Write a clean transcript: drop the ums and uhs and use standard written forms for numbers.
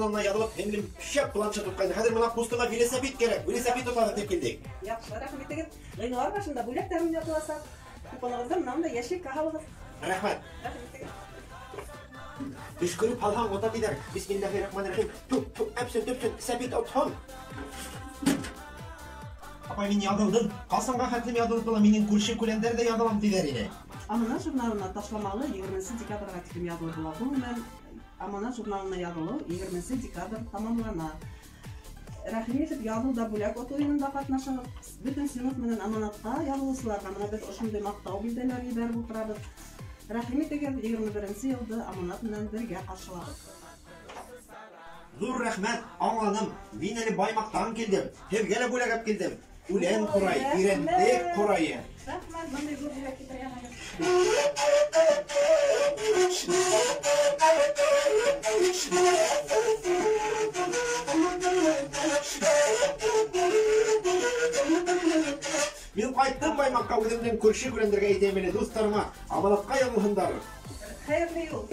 журналына яҙылып, һеңлем шәп планшет отҡайны. Хәҙер бына ҡустыма велосипед кәрәк. Велосипед отаҙыр тип килдек. Яҡшы, рәхим итегеҙ. Ғинуар башында бүләктәр уйнатыласаҡ. Купонығыҙҙы мынауында йәшел алығыҙ. Рәхмәт. Рәхим итегеҙ. Өшкөрөп һалһаң ота тиҙәр. Бисмиллахиррахманиррахим. Ту, ту, әпсен, төпсен, сәбит отһон. Апай, мин яҙылдым. Ҡасанға хәтлем яҙылып була? Минең күрше күләндәр ҙә яҙылам тиҙәр ине. Аманат журналына ташламалы 20 декабргә тиклем яҙылып була. Ғөмүмән, Аманат журналына яҙылыу 20 декабрь тамамлана. Рәхим итеп яҙыл да бүләк отоу уйынында ҡатнашығыҙ. Бөтөн синыф менән Аманатҡа яҙылыусыларға бына беҙ ошондай маҡтау билдәләр ебәреп ултырабыҙ. Рәхим итегеҙ, 21 йылды Аманат менән бергә ҡаршылағыҙ. Ҙур рәхмәт, аңланым. Мин әле Баймаҡтан килдем. Һеҙгә лә бүләк алып килдем. Үлән ҡурай, Ирәндек ҡурайы. Рәхмәт, бындай ҙур бүләк килтергәнегеҙ. Мин ҡайттым Баймаҡҡа, үҙемдең күрше күләндәргә әйтәйем әле, дуҫтарыма, Аманатҡа яҙылһындар. Хәйерле юл.